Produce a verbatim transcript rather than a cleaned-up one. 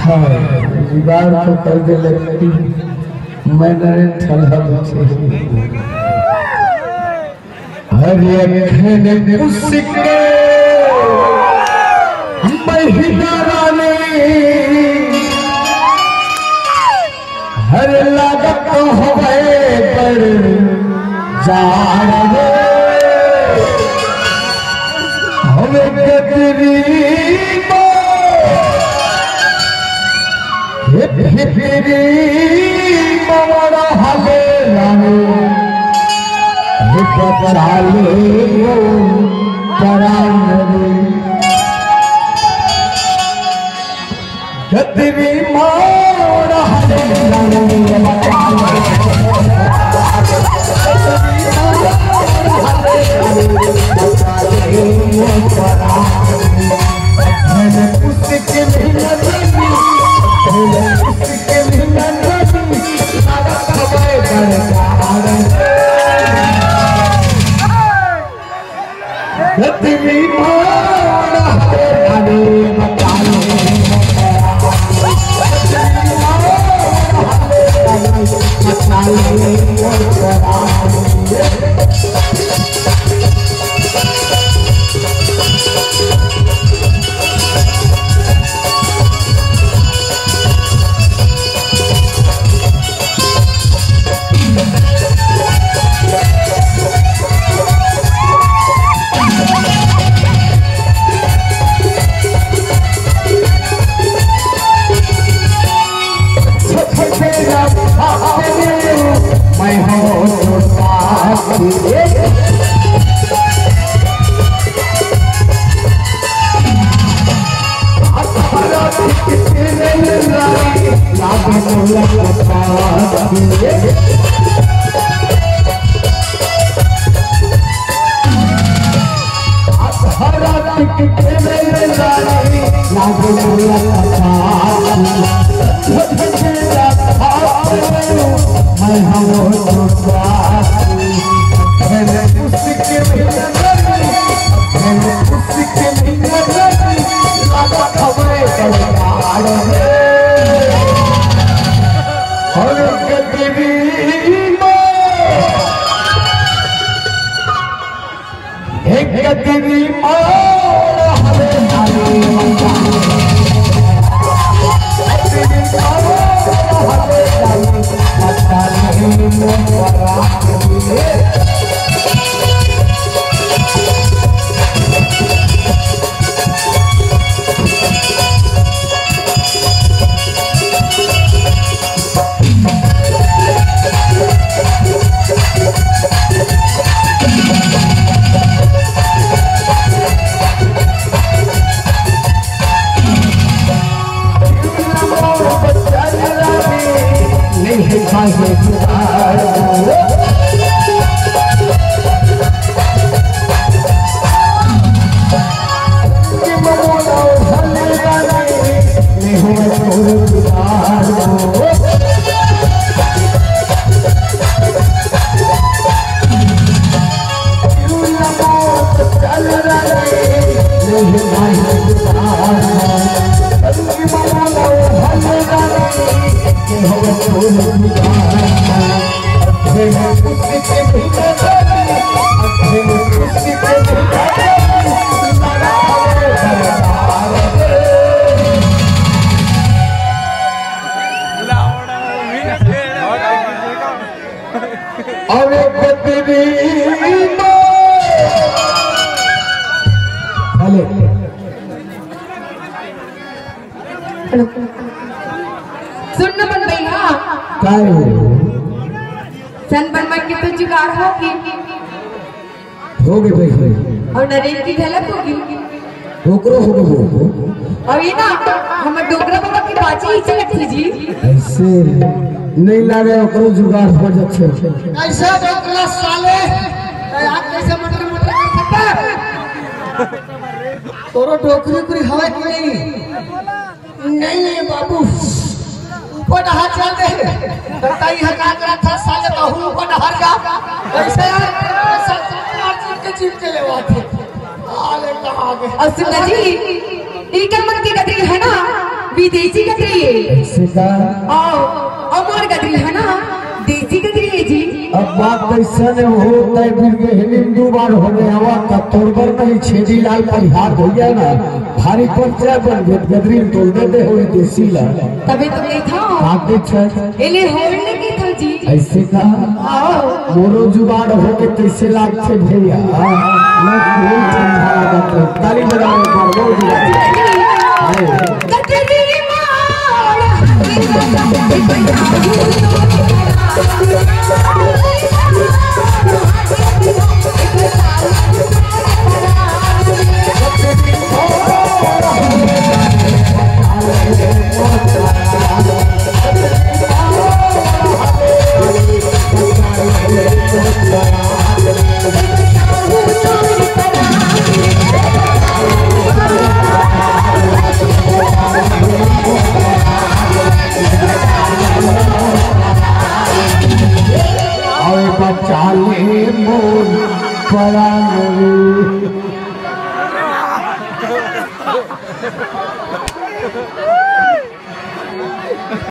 हाँ, जुगाड़ तो कर दे लेकिन मैं नरेंद्र ठलहा बचे। हर अखन पुसिके महिना रानी, हर लागत होवे बड़ जाड़ रे, होवे गदरी हे फिकिरी ममरा हले रानी, हे बचाले वो परान रे। गदरी ममरा हले रानी, बचाले वो परान रे। अरे बदरी हेलो। सुन न बन भैया। काय हो? सन बन मन के तो जुगाड़ होगी। होगे भाई, होगे। अउ नरेन के घलक होगे। ओकरो होगे वो। अउ ये ना, हमर डोकरा बाबा के बाजे ही चलत थी जी। अइसे नइ लागे, ओकरो जुगाड़ हो जाथे। कइसे डोकरा साले? ए, आप कइसे मटर मटर कर सकता है? तोरो डोकरी उकरी हवय कि नहीं? नहीं, नहीं बाबू, ऊपर डहार चल दे। बताई है का करत था साले, बहू ऊपर डहार का। कैसे यार? सब अर्जुन के जीत के लेवा थे। आले कहाँ गए? अउ सुन जी, ई कमर की गदरी है ना, विदेशी गदरी हे। ऐसे का? अउ, अउ मोर गदरी हे ना, देसी गदरी हे जी। अब बात अइसन हे, हो तय बिरगेहनी में दू बार हो गया, आवा का तोर बर नहीं, छेदी लाल परिहार हो गया ना, भारी परिचय बन गया, गदरी में तोल दे दे हो देसी ला। तबे तो नहीं था। आप देख सर। एले होल्ड नहीं था जी। ऐसे का? अउ। मोरो जुगाड़ हो के कैसे लागथे भैया? मैं बहुत ठंडा लागत है। ताली बजाओ एक बार, बहुत जुगाड़। अरे। अउ बचा ले मोर परान रे।